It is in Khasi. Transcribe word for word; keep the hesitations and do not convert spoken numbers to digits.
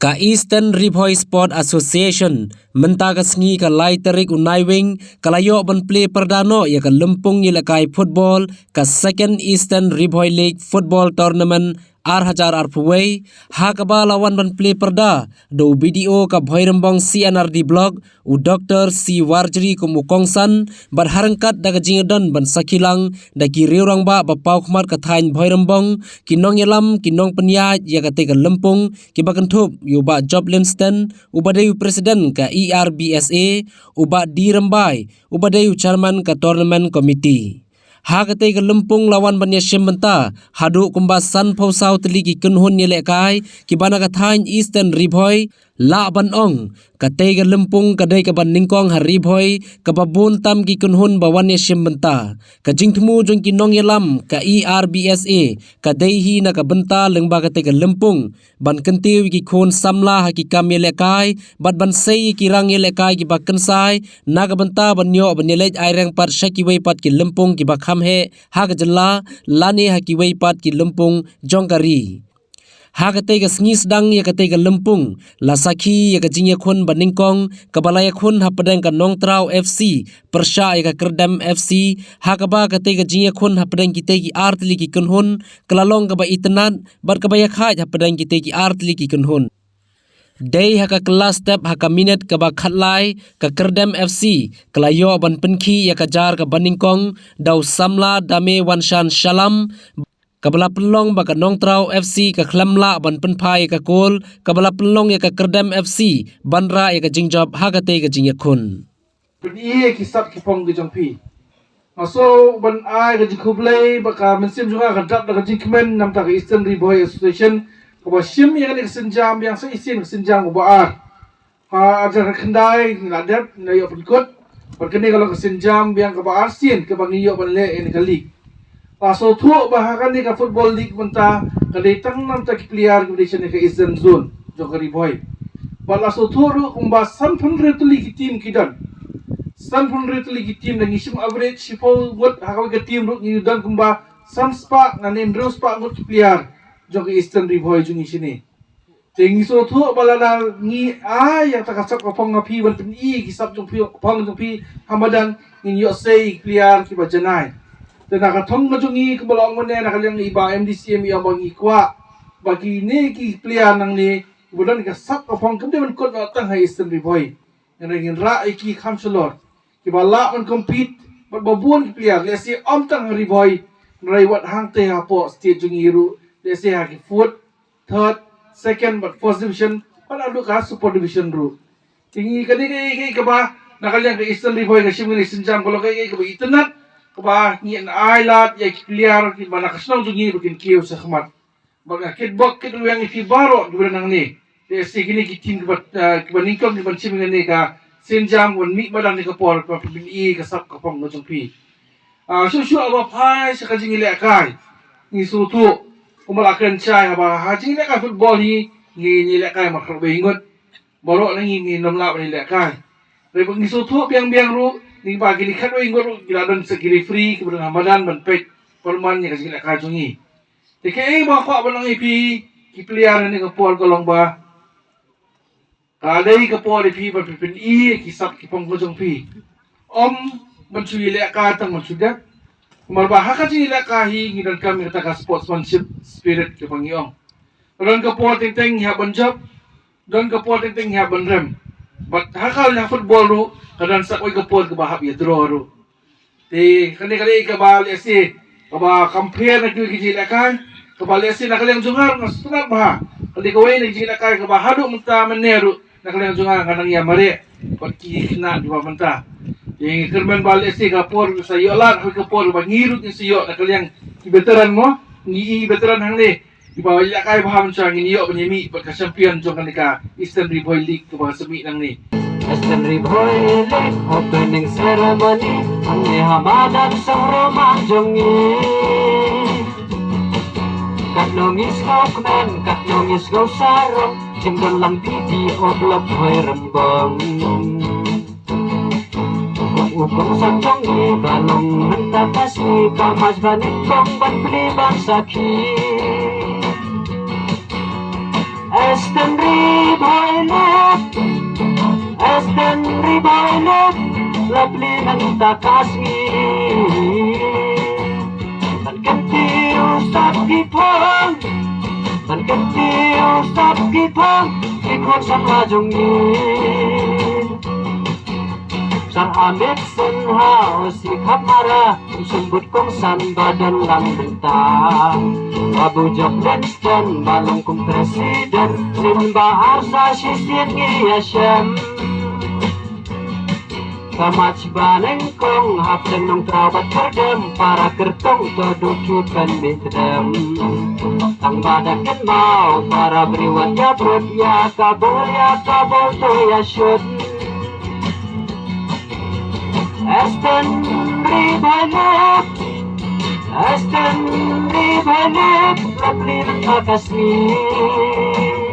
Ka Eastern Ri Bhoi Sport Association mynta ka sngi ka lai tarik u Naiwieng ka la ïoh ban plie pyrda noh ïa ka lympung ïalehkai football ka Second Eastern Ri Bhoi League Football Tournament ar hajar arphew wei, ha kaba la wan ban plie pyrda da u B D O ka Bhoirymbong C and R D Block, u Doctor C Warjri kum u kongsan, bad ha ryngkat da ka jingïadon ban sakhi lang da ki riew rangbah ba paw khmat ka thaiñ Bhoirymbong, ki nongïalam, ki nongpynïaid ïa katei ka lympung, kiba kynthup ïa u Bah Job Linston, uba dei u president ka E R B S A, u Bah D Rymbai, uba dei u chairman ka tournament committee. Ha katei ka lympung la wan ban ïashim bynta haduh kumba sanphew saw tylli ki kynhun ïalehkai kiba na ka thaiñ Eastern Ri Bhoi. Lah ban ong, katei ka lympung ka dei kaba nyngkong ha Ri Bhoi kaba bun tam ki kynhun ba wan ïashim bynta. Ka jingthmu jong ki nongïalam ka E R B S A ka dei hi na ka bynta lyngba katei ka lympung ban kyntiew ïa ki khun samla ha ki kam ïalehkai bad ban sei ïa ki rang ïalehkai kiba kynsai na ka bynta ban ïoh ban ïaleit aireng pat sha kiwei pat ki lympung kiba kham heh ha ka jylla lane ha kiwei pat ki lympung jong ka ri. Ha katei ka sngi sdang ïa katei ka lympung la sakhi ïa ka jingïakhun ba nyngkong kaba la ïakhun hapdeng ka Nongtraw F C pyrshah ïa ka Kyrdem F C, ha kaba katei ka jingïakhun hapdeng kitei ki ar tylli ki kynhun ka la long kaba itynnad bad kaba ïakhaid hapdeng kitei ki ar tylli ki kynhun. Dei ha ka kylla step ha ka minit kaba khatlai, ka Kyrdem F C ka la ïoh ban pynkhih ïa ka jar kaba nyngkong da u samla Dame Wanshan Shalam, kaba la pynlong ba ka Nongtraw F C ka khlem lah ban pynphai ïa ka kol, kaba la pynlong ïa ka Kyrdem F C ban rah ïa ka jingjop ha katei ka jingïakhun. Pyn-i ki sap ki phong ki jong phi. Nga sngewbha ban ai ka jingkhublei ba ka mynsiem jong nga ka dap da ka jingkmen namar ka Eastern Ri Bhoi Association kaba shim ïa kane ka sienjam biang sa shisien, ka sienjam kaba ar. Ha ar hajar khyndai ngi la dep, ngi la ïoh pynkut. Bad kane ka long ka sienjam biang kaba arsien kaba ngi ïoh ban leh ïa kane ka league. La sngewthuh ba ha kane ka football league mynta ka dei tang namar ki player kiba dei sha kane ka Eastern Zone jong ka Ri Bhoi. Bad la sngewthuh ruh kumba sanphew hynriew tylli ki team ki don. Sanphew hynriew tylli ki team, lada ngi shim average shiphew ngut ha kawei ka team ruh ngi don kumba san spah ne hynriew spah ngut ki player jong ka Eastern Ri Bhoi jong ngi shane. Te ngi sngewthuh ba lada ngi ai ïa kata ka sap ka phong ha phi ban pyn-i ki sap jong phi, phong jong phi ha madan, ngin ïoh sei ki player kiba janai. Te na ka thong ka jong ngi kumba la ong mynne na ka liang i Bah M D C M i ong ba ngi kwah ba kine ki player nangne kiba don ka sap ka phong kim dei ban kut noh tang ha Eastern Ri Bhoi. Ngin rah ïa ki kham shalor. Kiba lah ban compete bad ba bun ki player, lehse ym tang ha Ri Bhoi, hynrei wat hangtei hapoh state jong ngi ruh, lehse ha ki fourth, third, second bad first division bad haduh ka super division ruh. Te ngi kane ka, ka, kaba na ka liang ka Eastern Ri Bhoi ka shim kane ka sienjam ka long ka, ka, kaba itynnad, kaba ngi ai lad ïa ki player kiba na ka shnong jong ngi ba kin kiew shakhmat. Bad nga kitbok kitrwiang ïa phi baroh kiba don hangne. Te sa kine ki team kiba, eh, kiba nyngkong kiban shim ïa kane ka sienjam ban mih madan ïa ka por ba phin pyn-i ka sap ka phong ka jong phi. Ah, shuh shuh haba phai sha ka jingïalehkai, ngi sngewthuh kumba la kren shai haba ha jingïalehkai football hi ngi, ngi ïalehkai mar khatwei ngut. Baroh na ngi ngim lah ban ïalehkai. Hynrei ba ngi sngewthuh biang biang ruh, ngi ba kine khatwei ngut ruh ki la don sa ki referee kiba don ha madan ban peit pyrman ïa ka jingïalehkai jong ngi. Te kaei ba kwah ban ong ïa phi ki player ha kane ka por ka long ba ka dei ka por ïa phi ban pyn-i ki sap ki phong ka jong phi. Ym ban shu ïalehkai tang ban shu dep. Namar ba ha ka jingïalehkai hi ngi donkam ïa kata ka sportsmanship spirit kaba ngi ong. Ka don ka por teng teng ngi hap ban jop, don ka por teng teng ngi hap ban rem. Bad ha ka, ha football ruh ka don sa kawei ka por kaba hap ïa draw ruh. Te kane ka dei kaba lehse kaba compare na kiwei ki jingïalehkai kaba lehse na ka liang jong nga ruh nga sngewtynnat bha. Ka dei kawei na ki jingïalehkai kaba haduh mynta mynne ruh na ka liang jong nga nga nang ïa mareh bad ki khynnah kiba mynta. Te ngi kyrmen ba lehse ka por sa ïoh lad, ka por ba ngi ruh ngin sa ïoh na ka liang ki veteran mo, ngi i veteran hangne. Kiba ïalehkai bha mynta ngin ïoh ban ïamih bad ka champion jong kane ka Eastern Ri Bhoi League kaba sa mih nangne. Eastern Ri Bhoi League opening ceremony hangne ha madan Shnong Roma jong ngi. Katno ngi sngewkmen, katno ngi sngewsarong, jingdon lang B D O Block Bhoirymbong. U kongsan jong ngi ba long mynta ka sngi ka mas ba nyngkong ban plie ban sakhi. Eastern Ri Bhoi Lip, Eastern Ri Bhoi Lip, la plie mynta ka sngi. Ban kyntiew sap ki thong, ban kyntiew sap ki thong, ki khun samla jong ngi. Sir Amit Sinha, u Sikhap Mara, u Symbud Kongsan ba don lang mynta. Babu Jock Livingston ba long kum president, lyngba arsa shisien ngi ïashem. Ka march ba nyngkong hapdeng Nongtraw bad Kyrdem, para kyrtong to duk ki pynbeit kdem. Tang ba da kynmaw para briew wat ïa brot, ïa ka bol, ïa ka bol to ïa shut. Eastern Ri Bhoi Lip, Eastern Ri Bhoi Lip, la plie mynta ka sngi.